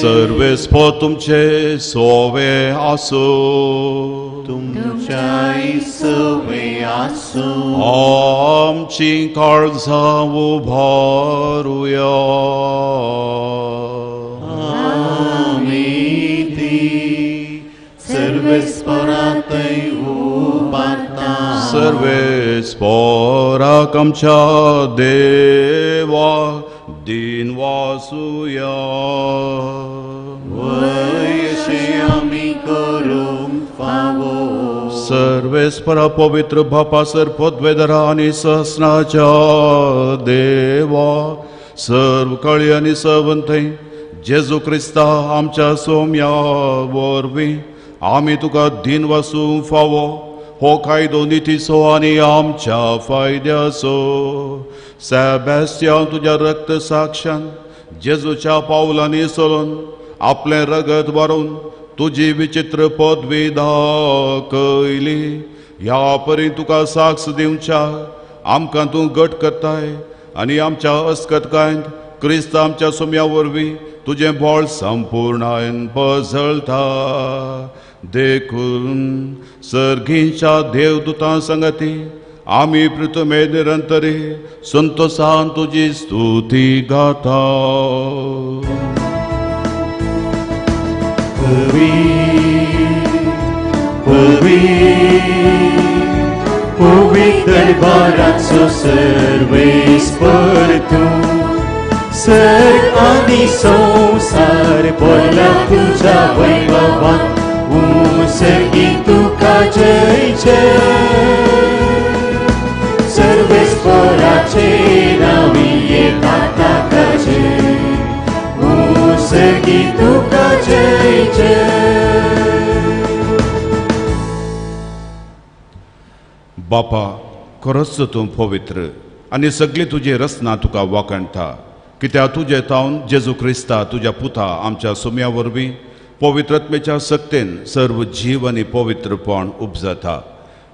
सर्वेस्पर तुमचे सोवे आसूं. तुमच्याय सवे आसूं. आमची काळजां उबारुया. आमी ती सर्वेस्परातय उबारता. सर्वेस्पराक आमच्या देवा दिन वासुया. वयशे आमी करूंक फावो. सर्वेस्परा पवित्र बापा सर पदवेधरा आनी सहस्राच्या देवा सर्व कळी आनी सवंथय जेजू क्रिस्ता आमच्या सोम्या वरवीं आमी तुका दिन वासूंक फावो. हो कायदो नितीचो आनी आमच्या फायद्याचो. सेबॅस्टियांव तुज्या रक्त साक्षान जेजूच्या पावलांनी चलून आपलें रगत वारोवन तुजी विचित्र पदवी दाखयली. ह्या परी तुका साक्ष दिवच्या आमकां तूं घट करताय आनी आमच्या अस्कतकायंत क्रिस्त आमच्या सुम्या वरवीं तुजें बळ संपूर्णायन पजळता. देखून सर्गींच्या देवदूतां संगती आमी पृथ्वे निरंतरी संतोषान तुजी स्तुती गाता. पवित्र दरबाराचो सर्वेस्पर तूं सर्ग आनी संवसार भरला तुज्या वैभवान. उसर्गी तुका जय जय. सर्वेस्पराचे नांवी येता ताका जय. उसर्गी तुका जय जय. बापा खरोच तूं पवित्र आनी सगळी तुजी रचना तुका वाखाणटा. कित्याक तुजे तावन जेजू क्रिस्ता तुज्या पुता आमच्या सुम्या वरवीं पवित्रत्मेच्या सक्तेन सर्व जीव आनी पवित्रपण उपजता.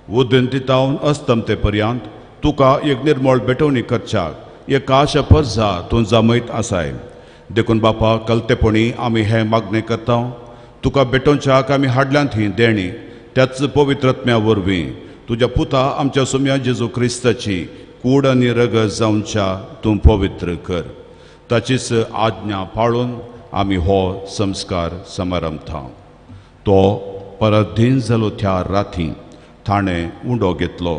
उदंती तावन अस्तमते पर्यंत तुका एक निर्मळ भेटवणी करच्याक एक आशा परजा तूं जमयत आसाय. देखून बापा कलतेपणी आमी हें मागणें करता. तुका भेटोवच्याक आमी हाडल्यांत ही देणी त्याच पवित्रत्म्या वरवीं तुज्या पुता आमच्या सोम्या जेजू क्रिस्ताची कूड आनी रगत जावच्या तूं पवित्र कर. ताचीच आज्ञा पाळून आमी हो संस्कार समारंभता. तो परत दीन जालो त्या राती ताणें उंडो घेतलो,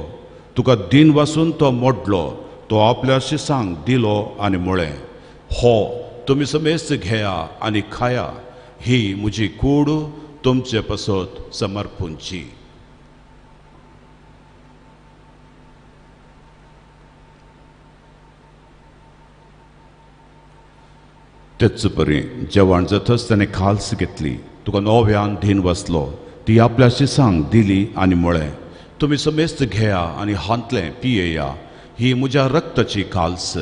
तुका दीन वासून तो मोडलो, तो आपल्या शिसांक दिलो आनी म्हळें, हो तुमी समेस्त घेया आनी खाया, ही म्हजी कूड तुमचे पासत समर्पूंची. तेच परी जेवण जातच ताणें खाल्स घेतली, तुका नव्यान धीन बसलो, ती आपल्या शिसांक दिली आनी म्हळें, तुमी समेस्त घेया आनी हांतलें पियेया, ही म्हज्या रक्ताची खाल्स,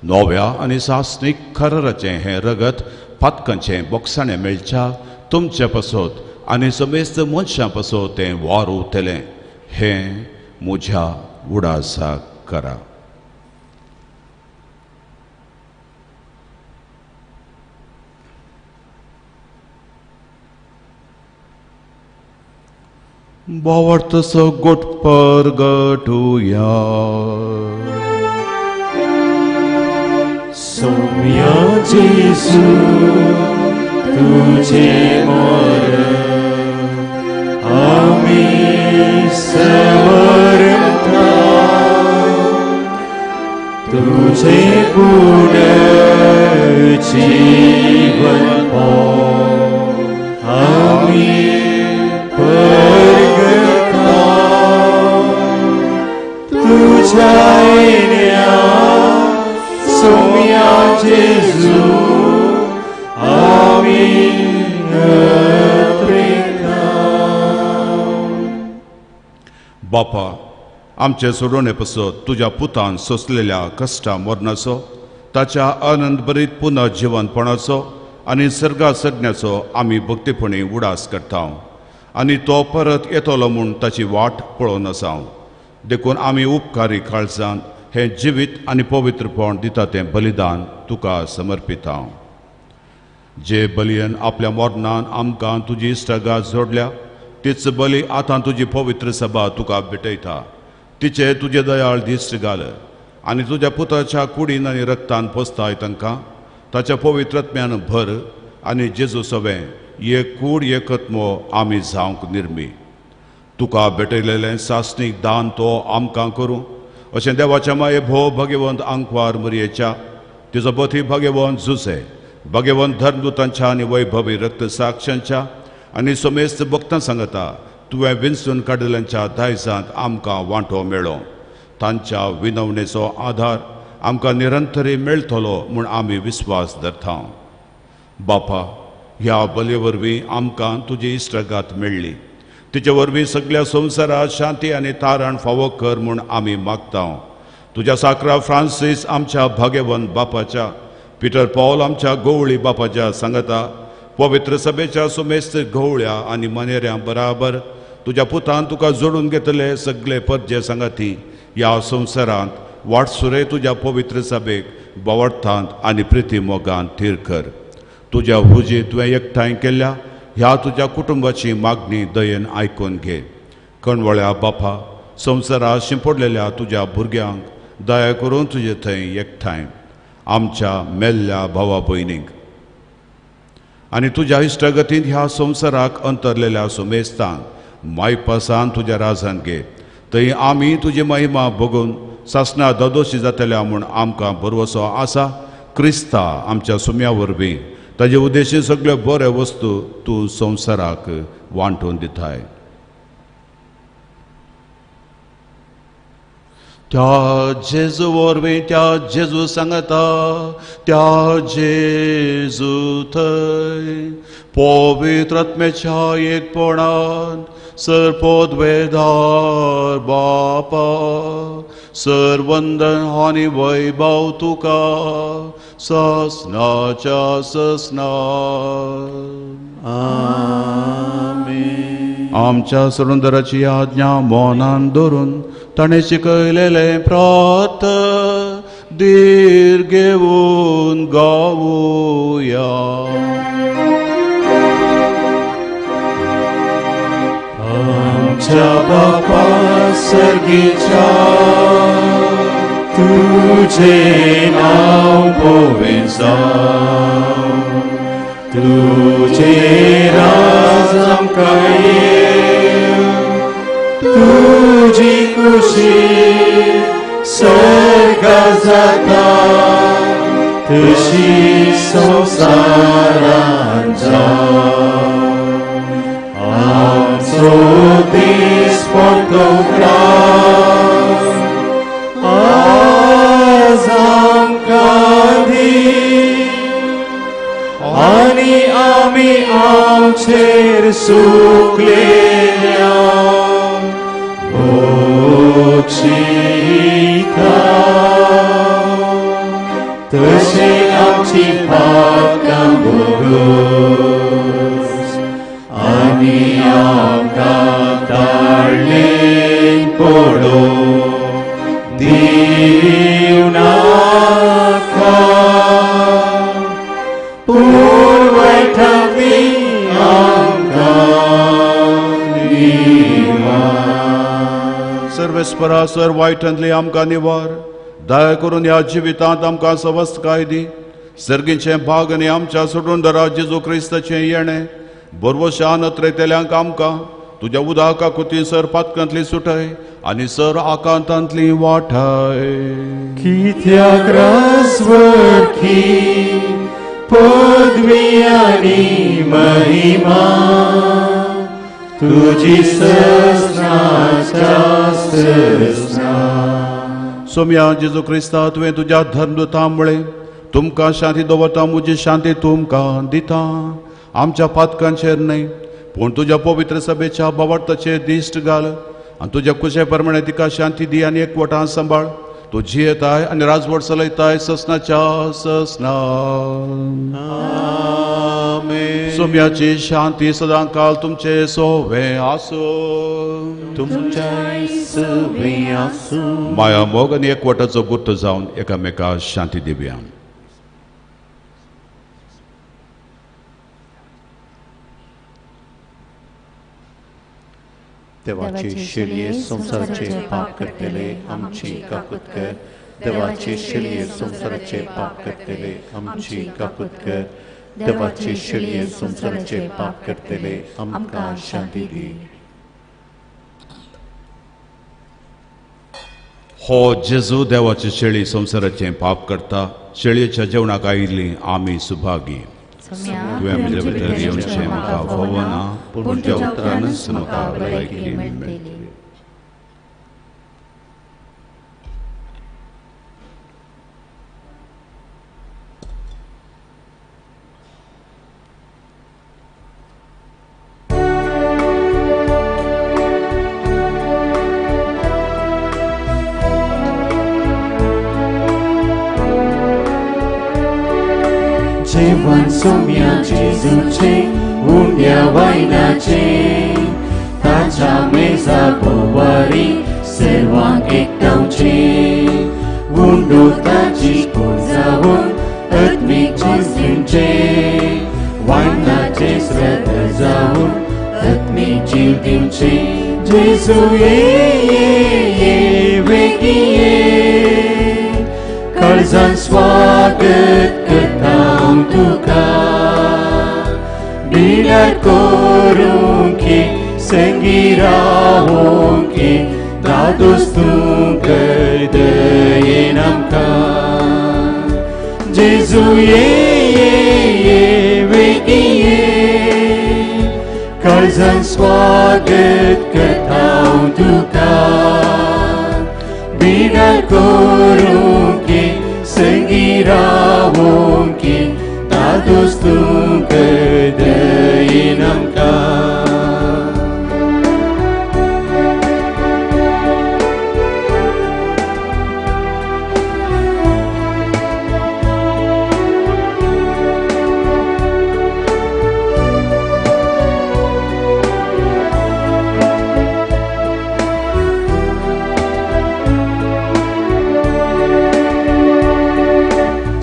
नव्या आनी सासणीक खरराचें हें रगत पातकांचें बोगसाणें मेळच्या तुमचे पासत आनी समेस्त मनशां पासत तें वार उरतलें, हें म्हज्या उडासाक करा. भावार्थ सगोट परगटुया. सोम्या जेजू तुझे मरण आमी समर्पता, तुझे पुनर्जीवन आमी परगता, तुझ्या येण्या सोम्या जेजू आमी प्रेता. बापा, आमचे सोडोवणे पासत तुज्या पुतान सोंसलेल्या कश्टा मरणाचो, ताच्या आनंदभरीत पुनर्जिवनपणाचो आनी सर्गा सगण्याचो आमी भक्तीपणी उडास करता आनी तो परत येतलो म्हूण ताची वाट पळोवन आसा. देखून आमी उपकारी काळजान हें जिवीत आनी पवित्रपण दिता तें बलिदान तुका समर्पिता. जे बलियन आपल्या मरणान आमकां तुजी इश्टागात जोडल्या, तीच बली आतां तुजी पवित्र सभा तुका भेटयता. तिचे तुजे दयाळ दिश्ट घाल आनी तुज्या पुताच्या कुडीन आनी रक्तान पोसताय तांकां ताच्या पवित्रत्म्यान भर आनी जेजू सवें एक कूड एकत्मो आमी जावंक निर्मी. तुका भेटयलेलें सासणीक दान तो आमकां करूं अशें देवाच्या माये भोव भगवंत आंकवार मरयेच्या, तिजो बथी भगवंत जुसे, भगवंत धर्मदूतांच्या आनी वैभवी रक्त साक्षांच्या आनी समेस्त भक्तां सांगता तुवें विंचून काडिल्ल्यांच्या दायजांत आमकां वांटो मेळो. तांच्या विनवणेचो आधार आमकां निरंतरी मेळटलो म्हूण आमी विस्वास धरता. बापा, ह्या बले वरवीं आमकां तुजी इश्टागात मेळ्ळी, तिचे वरवीं सगळ्या संवसारात शांती आनी तारण फावो कर म्हूण आमी मागता. तुज्या साकरा फ्रांसीस आमच्या भाग्यवंत बापाच्या, पिटर पॉल आमच्या गवळी बापाच्या सांगता पवित्र सभेच्या सुमेस्त गवळ्या आनी मनेऱ्यां बराबर तुज्या पुतान तुका जोडून घेतले सगळे परजे सांगाती ह्या संवसारांत वाटसुरे तुज्या पवित्र सभेक बावडटांत आनी प्रिती मोगान थीर कर. तुज्या हुजी तुवें एकठांय केल्ल्या ह्या तुज्या कुटुंबाची मागणी दयेन आयकून घे. कणवळ्या बापा, संवसारात शिंपडलेल्या तुज्या भुरग्यांक दया करून तुजे थंय एकठांय आमच्या मेल्ल्या भावा भयणींक आनी तुज्या इश्टागतींत ह्या संवसाराक अंतरलेल्या सुमेस्तांक मायपासान तुज्या राजान घे. थंय आमी तुजी महिमा बघून सासणा ददोशी जातल्या म्हूण आमकां भरवसो आसा. क्रिस्ता आमच्या सुम्या वरवीं ताजे उद्देशी सगळ्यो बऱ्यो वस्तू तूं संवसाराक वांटून दिताय. त्या जेजू वरवीं, त्या जेजू सांगता, त्या जेजू थंय पवित्र आत्म्याच्या एकपणान सर्वोद्वेदार बापा, सर्वंदन आनी वैभव तुका ससनाच्या ससना. आमेन. आमच्या सुरुंदराची आज्ञा मनान धरून ताणें शिकयलेलें प्रार्थ धीर घेवन गावया. आमच्या बापा सर्गीच्या तुझे नाव पवित्र जावं तुझे राज आमकां येवं तुजी खुशी सर्गा जाता तशी संवसारांत जावं आमचो दीस पडतो ग्रास आज आमकां दी आनी आमी आमचेर सुकलेल्या बक्षिता तशें आमची पातकां भोगोस आनी आमकां ताळ्ळेन पडोवं दिवं नाका पूण वायटांतली आमकां निवार. सर्वेस्परा सर वायटांतली आमकां निवार दया करून ह्या जिवितांत आमकां सवस्तकाय दी. सर्गीचें भाग आनी आमच्या सोडून जेजू क्रिस्ताचें येणें बरवशान अत्रेतेल्यांक आमकां तुज्या उदका कुती सर पातकांतली सुटय आनी सर आकांतांतली वाठाय. कित्याक रासवडकी पदवी आनी महिमा तुजी ससनाच्या ससना. सोम्या जेजू क्रिस्ता तुवें तुज्या धर्मदूता म्हळें तुमकां शांती दवरता म्हजी शांती तुमकां दिता. आमच्या पातकांचेर न्हय पूण तुज्या पवित्र सभेच्या बावडताचेर दिश्ट घाल आनी तुज्या कुशे प्रमाणे तिका शांती दी आनी एकवटान सांबाळ. तूं जियेताय आनी राजवट चलयताय ससनाच्या ससना. सोम्याची शांती सदां काल तुमचे सोवे आसूं. तुमच्याय सोवे आसूं. माया मोग आनी एकवटाचो गुर्त जावन एकामेका शांती दिवया. देवाचे शेळये संवसाराचे पाप करतले आमची काकूत कर. देवाचे शेळये संवसाराचे पाप करतले आमची काकूत कर. देवाचे शेळये संवसाराचे पाप करतले आमकां शांती दी. हो जेजू देवाची शेळी संवसाराचें पाप करता. शेळयेच्या जेवणाक आयिल्ली आमी सुभागी. तुवें म्हजे भितर येवचें म्हाका फावना पूण तुज्या उतरानच म्हाका भलायकी मेळटली. जेवण सोम्या जेजूचे उंड्या वायनाचे ताच्या मेजा भोवारी सर्वांक एकठांवचे उंडो ताची कोण जावन आत्मीक दिवचे वायनाचे श्रद्ध जावन आत्मीक जीव दिवचे. जेजू ये ये वेगीं ये काळजान स्वागत करता तुका बिनार करूंक संगी रावोंक दादोस तूं कर दयेन आमकां. जेजू ये ये वेगीं ये काळजान स्वागत करता तुका बिनार करूंक संगी रावोंक दादोस तूं कर दयेन आमकां.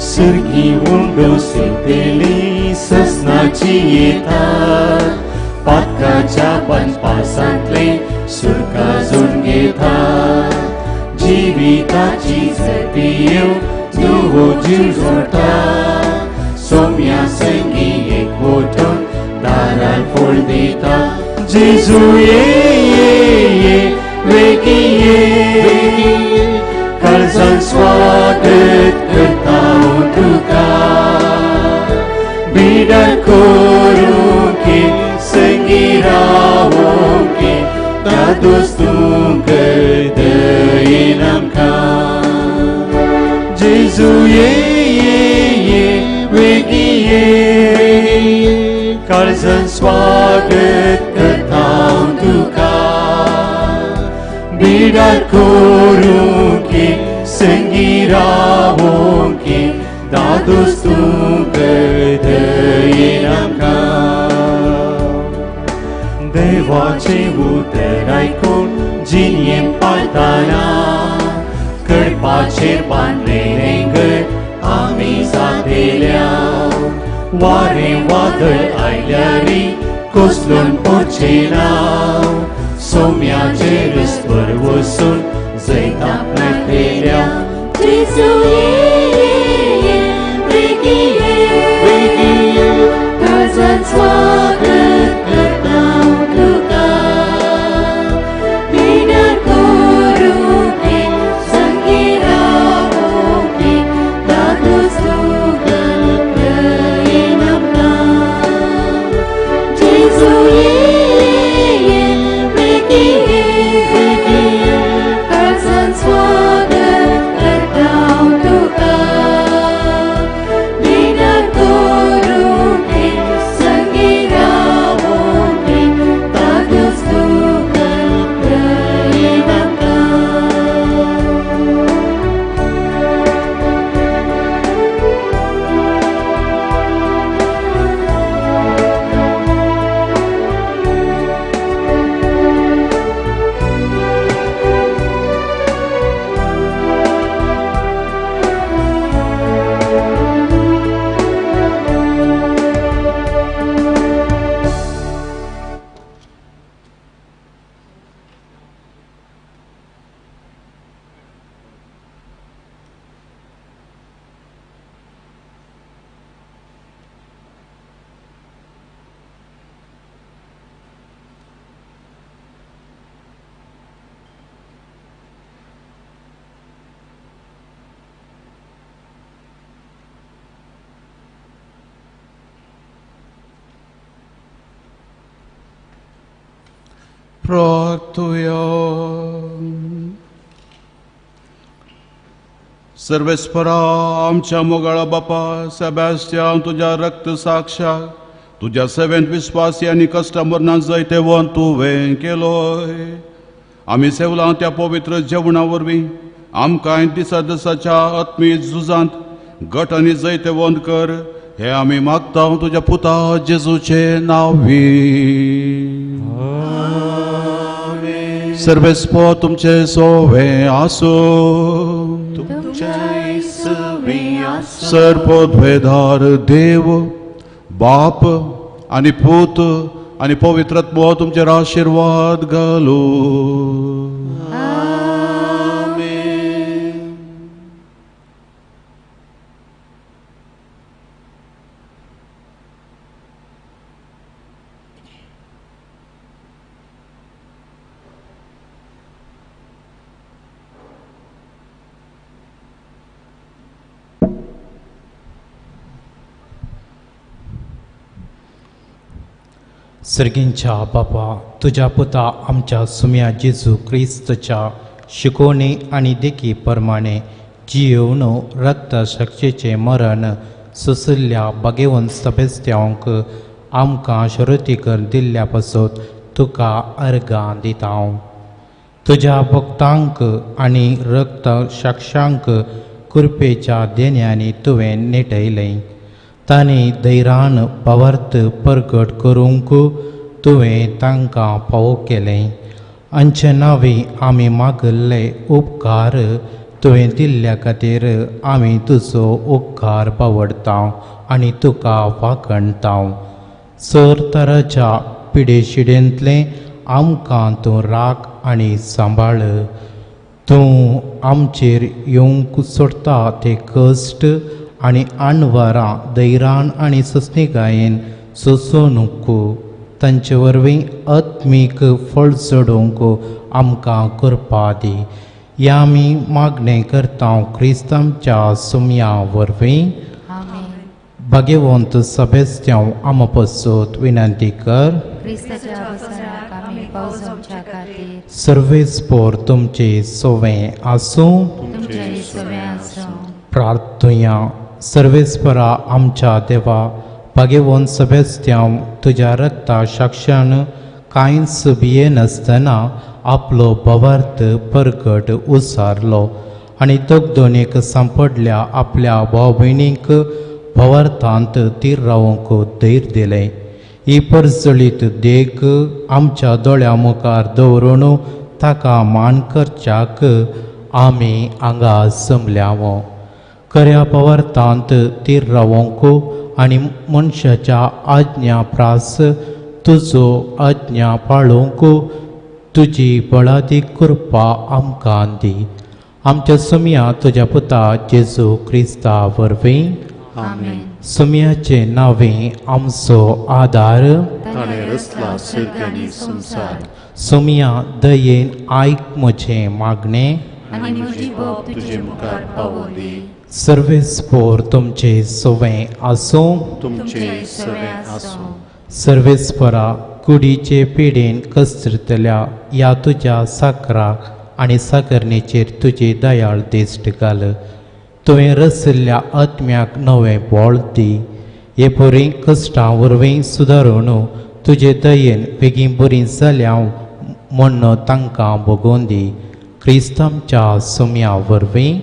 सर्गी उंडो सेतेली ससनाची येतात पातकाच्या पंचपासांतले सुरका झुडगे घेता जिविताची सर्ती येवन नुवो जीव जोडटा सोम्या संगी एकवटून दारार फळ दिता जेजू ये ये ये वेगीं ये काळजान स्वागत करता तुका बिडार करूंक संगी रावोंक दादोस तूं कर दयेन आमकां जेजू ये ये ये वेगीं ये काळजान स्वागत करता तुका बिडार करूंक संगी रावोंक दादोस तूं कर दयेन आमकां देवाचें उतर आयकून जिणेंत पाळटाना कडपाचेर बांदलेलें घर आमी जातेल्या वारें वादळ आयल्यारी कोसलून पडचें ना सोम्याचेर स्वर वसून जैतां मेळटेल्या जेजू ये ये ये वेगीं ये काळजान स्वागत करता तुका बिडार करूंक संगी रावोंक दादोस तूं कर दयेन आमकां जेजू ये ये वेगीं ये काळजान स्वागत करता तुका बिडार करूंक संगी रावोंक दादोस तूं कर दयेन आमकां. प्रार्थुया. सर्वेस्परा आमच्या मोगाळा बापा सेबास्तियान तुज्या रक्त साक्षाक तुज्या सेवेंत विस्वासी आनी कस्टमरना जैतेवंत तुवें केलोय. आमी सेवलां त्या पवित्र जेवणा वरवीं आमकां दिसा दिसाच्या आत्मीय झुजांत गट आनी जैतेवंत कर हे आमी मागता तुज्या पुता जेजूचे नांवी. सर्वेस्पर तुमचे सोवे आसूं. सर्वोद्वेदार देव बाप आनी पूत आनी पवित्रात्मो तुमचेर आशिर्वाद घालूं. सर्गींच्या बापा तुज्या पुता आमच्या सुम्या जेजू क्रिस्तच्या शिकोवणी आनी देखी प्रमाणे जियोवन रक्त शक्तीचें मरण सोंशिल्ल्या भाग्यवंत सभेस्त्यांक आमकां शरती कर दिल्ल्या पासत तुका अर्गां दिता. तुज्या भक्तांक आनी रक्त साक्षांक कृपेच्या देण्यांनी तुवें नेटयलें. तांणी धैर्यान भावार्थ परगट करूंक तुवें तांकां फावो केलें. हांचे नांवी आमी मागिल्ले उपकार तुवें दिल्ल्या खातीर आमी तुजो उपकार पावडता आनी तुका वाखणता. सर तराच्या पिडेशिडेंतलें आमकां तूं राख आनी सांबाळ. तूं आमचेर येवंक सोडटा ते कश्ट आनी आणवारां धैर्यान आनी सोंसणीकायेन सोंसूनक तांचे वरवीं आत्मीक फळ जोडूंक आमकां करपा दी. ह्या आमी मागणें करता क्रिस्त आमच्या सुमया वरवीं. भाग्यवंत सभेस्त्यांव आमा पसत विनंती कर. सर्वेस्पोर तुमचे सोवें आसूं. प्रार्थुया. सर्वेस्परा आमच्या देवा, भाग्यवंत सभेस्त्यांव तुज्या रक्ता साक्षान कांयच भियेनासतना आपलो भावार्थ परगट उसारलो आनी तकदोनीक सांपडल्या आपल्या भाव भयणींक भावार्थांत तीर रावंक धैर्य दिलें. ही परजळीत देख आमच्या दोळ्या मुखार दवरून ताका मान करच्याक आमी हांगा जमल्याव. खऱ्या भावार्थांत तीर रावंक आनी मनशाच्या आज्ञा प्रास तुजो आज्ञा पाळूंक तुजी बळादी कृपा आमकां दी. आमच्या सुमया तुज्या पुता जेजू क्रिस्ता वरवीं. सुमयाचे नांवे आमचो आदार. ताणें रचला सर्ग आनी संवसार. सुमया दयेन आयक म्हजें मागणें आनी म्हजी बोब तुजे मुखार पावोवं दी. सर्वेस्पोर तुमचे सवें आसूं. तुमचे सवें आसूं. सर्वेस्परा कुडीचे पिडेन कसरतल्या ह्या तुज्या साकराक आनी साकरणेचेर तुजी दयाळ दिश्ट घाल. तुवें रसिल्ल्या आत्म्याक नवें बळ दी. हे परी कश्टां वरवीं सुदारून तुजे दयेन बेगीन बरीं जाल्या म्हण्ण तांकां भोगोवन दी. क्रिस्त आमच्या सुमया वरवीं.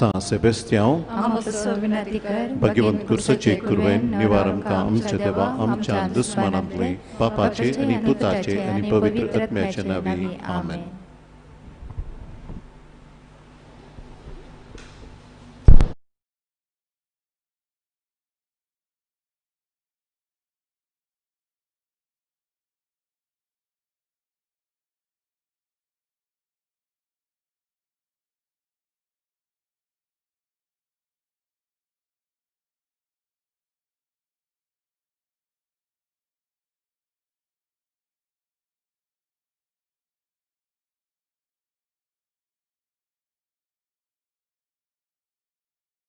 सां सेबेस्त्यांव, भाग्यवंत कुर्साचे कुरवेन निवार आमकां आमच्या देवा आमच्या दुस्मानांतले, बापाचे आनी पुताचे आनी पवित्र आत्म्याच्या नांवी, आमेन.